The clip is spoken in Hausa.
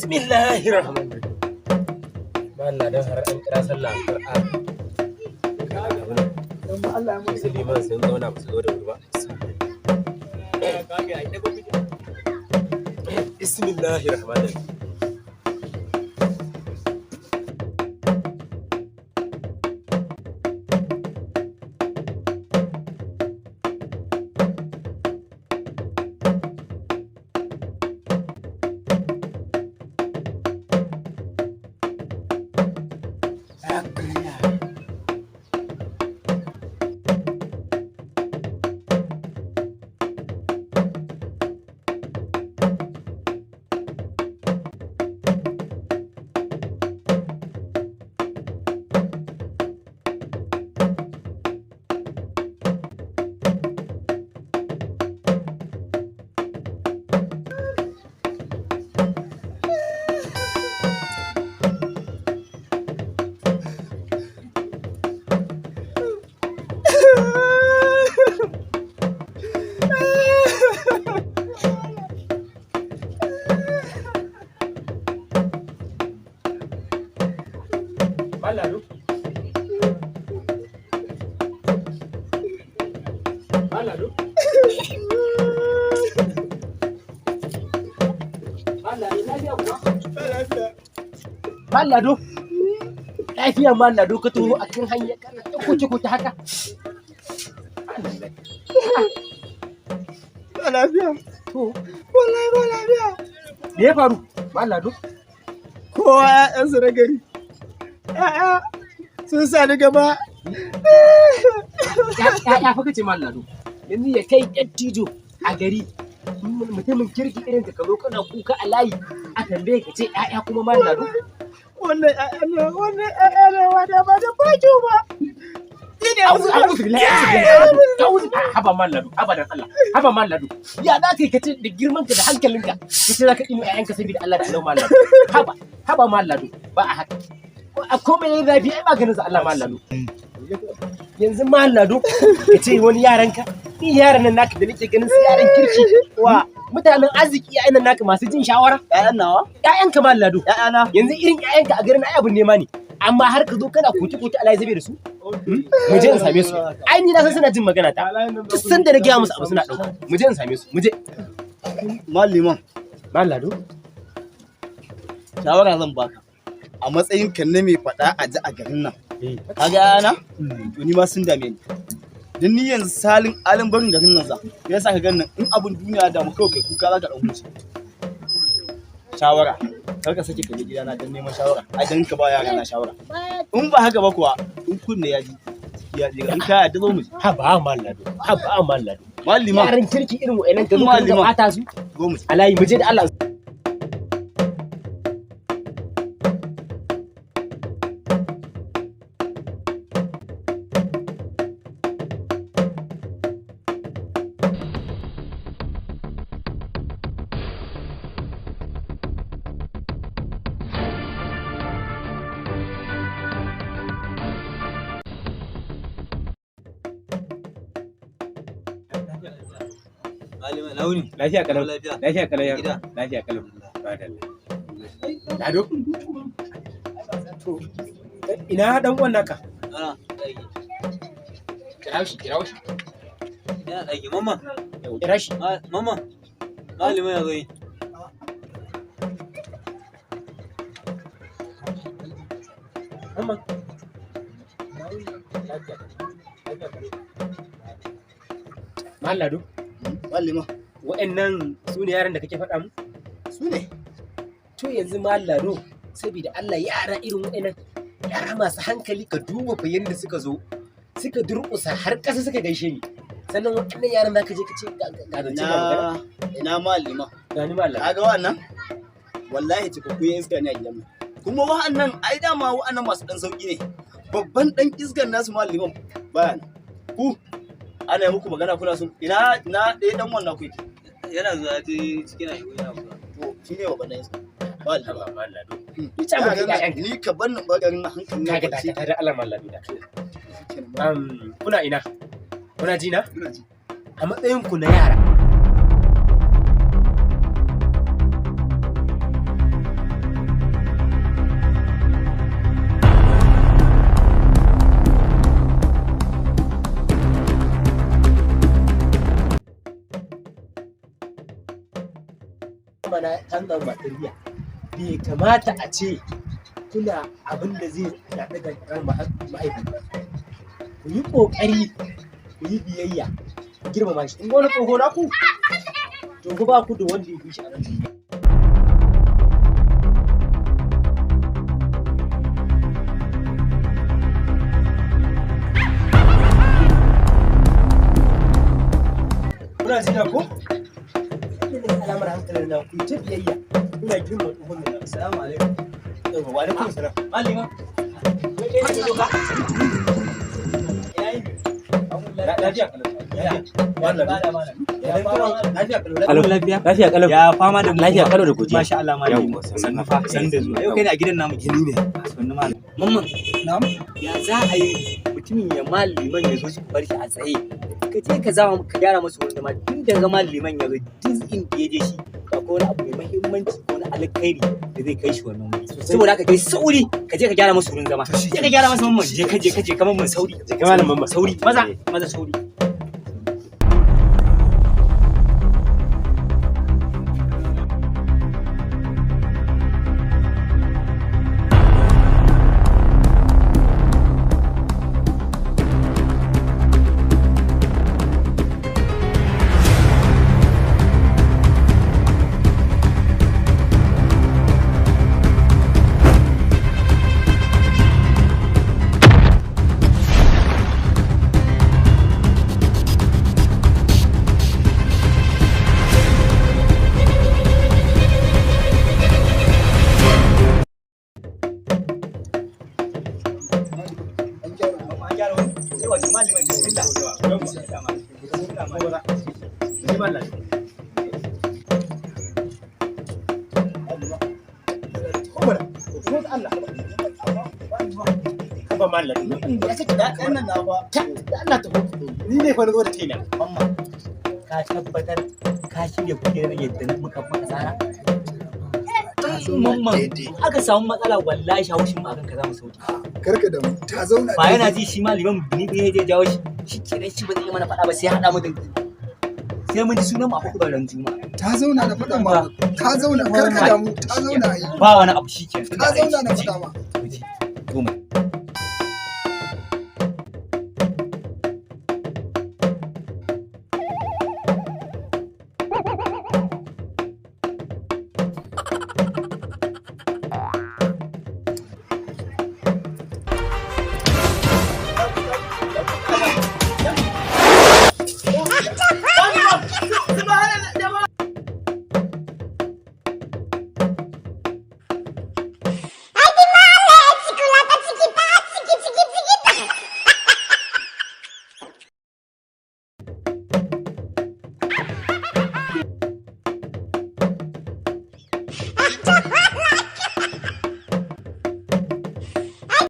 Bismillahir Rahmanir Rahim. Allah dan har an kira sallah har a su liman sun zauna ba su zo da wuri ba. Bismillahir Rahmanir Rahim. Malado. Malado. Malado lafiya kuwa? Malado. Lafiya Malado ka taho a kan hanya kana ta kuce kuce haka. Ba lafiya. To, Wallahi ba lafiya. me ya faru? Malado. Kowa ‘ya'yansu na gari. ‘Ya'ya sun sa ni gaba. Ya fa kace Malado. Yanzu ya kai dattijo a gari mutumin kirki irin ka zo kana kuka a layi a tambaye ka ce ‘ya'ya kuma Malado. Wannan ‘ya'ya ne, wannan ‘ya'ya ne wanda ba da baki ba. Ni ne Auzu auzu billahi auzu haba malladu haba dan Allah haba malladu ya za ka yi kace da girman ka da hankalinka kace za ka ɗini ƴaƴanka saboda Allah da Allah malladu haba haba malladu ba a haka a komai yayi zafi ai maganin sa Allah malladu yanzu malladu kace wani yaranka ni yaran nan naka da nake ganin su yaran kirki Wa mutanen arziki ƴaƴan nan naka masu jin shawara ‘ya'yan nawa? ƴaƴanka malladu ‘Ya'yana. yanzu irin ƴaƴanka a garin ai abun nema ne amma har ka zo kana koke koke Allah ya zabe da su mu je in same su ai ni na san suna jin magana ta duk sanda na gaya musu abu suna ɗauka mu je in same su mu je Maliman, Malado shawara zan baka. A matsayin ka na mai faɗa a ji a garin nan. Ka ga ‘ya'yana? To ni ma sun dame ni. Don ni yanzu salin alin barin garin nan za. Me yasa ka ganin nan in abin duniya da mu kawai kai kuka za ka ɗan huce. Shawara. Kar ka sake ka je gidana don neman shawara. Ai don ka ba yara na shawara. In ba haka ba kuwa in kunne ya ji ya ji in ka yarda zo mu je. haba Malado haba Malado Malima yaran kirki irin wa'annan ka zo ka dinga Malima. ɓata su zo mu je. a layi mu je da Allah Malima, na wuni? lafiya kalau Lafiya. lafiya kalau ya Gida. lafiya kalau madalla Lado to ina dan uwan naka Ana ɗaki. kira shi kira shi Yana ɗaki. Mamma, kira shi mamma. Malima ya zo yi. Mamma Malado Malima wa'annan su ne yaran da kake faɗa mu su ne. To yanzu Malado saboda Allah yara irin wa'annan yara masu hankali ka duba fa yanda suka zo suka durƙusa har ƙasa suka gaishe ni sannan waɗannan yaran zaka je ka ce ga zance ga magana Ina ina malima. ga ni Malado Ka ga wannan? Wallahi cikakku ya iska ne a gidan nan. Kuma wa'annan ai dama wa'annan masu dan sauki ne. Babban dan iskan nasu maliman baya nan. Ku ana yi muku magana kuna sun ina ina ɗaya dan wannan ku yake. Yana zuwa je cikin ayi yana zuwa. To shi ne babban dan iska. Malima. Malado ni ta maka ƴaƴan Ni ka bar nan bagarin nan hankali na kaga kwance. dakata da Allah Malado da kuna ina kuna ji na Muna ji. a matsayin ku na yara na canza ma tarbiyya. Bai kamata a ce kuna abin da zai shafi gangan mahaifi. Ku yi ƙoƙari ku yi biyayya, ku girmama shi. In ga wani tsoho naku, to ku ba ku da wanda ya fi shi a nan duniya. Kuna jina ko? Ina alamar hankalin na ku yi ta biyayya. Kuna girmama tsohon nan. Assalamu alaikum. Yawwa, wa alaikum salam. Malima. Lafiya kalau. Lafiya. Kalau lafiya. Lafiya kalau. Ya fama da mu. Lafiya kalau da godiya. Masha Allah malam. Yawwa, Sannu fa, sannu da zuwa. Yau kai ne a gidan namu. Gini ne. Sannu malam. Mamman, Na'am. ya za a yi mutumin ya maliman ya zo shi bar shi a tsaye. Ka je ka zama ka gyara masa wurin zama tun daga maliman ya zo duk inda ya je shi ba ko wani abu mai muhimmanci ko wani alkhairi da zai kai shi wannan wuri. Saboda haka kai sauri ka je ka gyara masa wurin zama. To shi Je ka gyara masa mamman. Je ka je ka je ka mamman sauri. Je ka malam mamman. Sauri maza maza sauri. An gyara. An gyara wani. Yawa maliman bismillah. Bismillah malam. Bismillah malam. Haba malam. Ya kake da Wannan na fa. Allah ta ni ne fa na zo da kaina. Mamma, ka tabbatar ka shirya kujerar yadda muka maka tsara? Mamman, daidai. in aka samu matsala wallahi haushin mu akan ka za mu sauki. Karka da mu. Ta zauna Ba yana daidai. ji shi ma liman bini bini zai jawo shi. Shi kenan shi ba zai yi mana faɗa ba sai haɗa mu da sai mun ji sunan mu a hudu ran juma'a. Ta zauna na faɗa ma. Ta zauna karka damu. Ta zauna yi. Ba wani abu shi kenan. Ta zauna na faɗa ma. Mu je. Zo mu.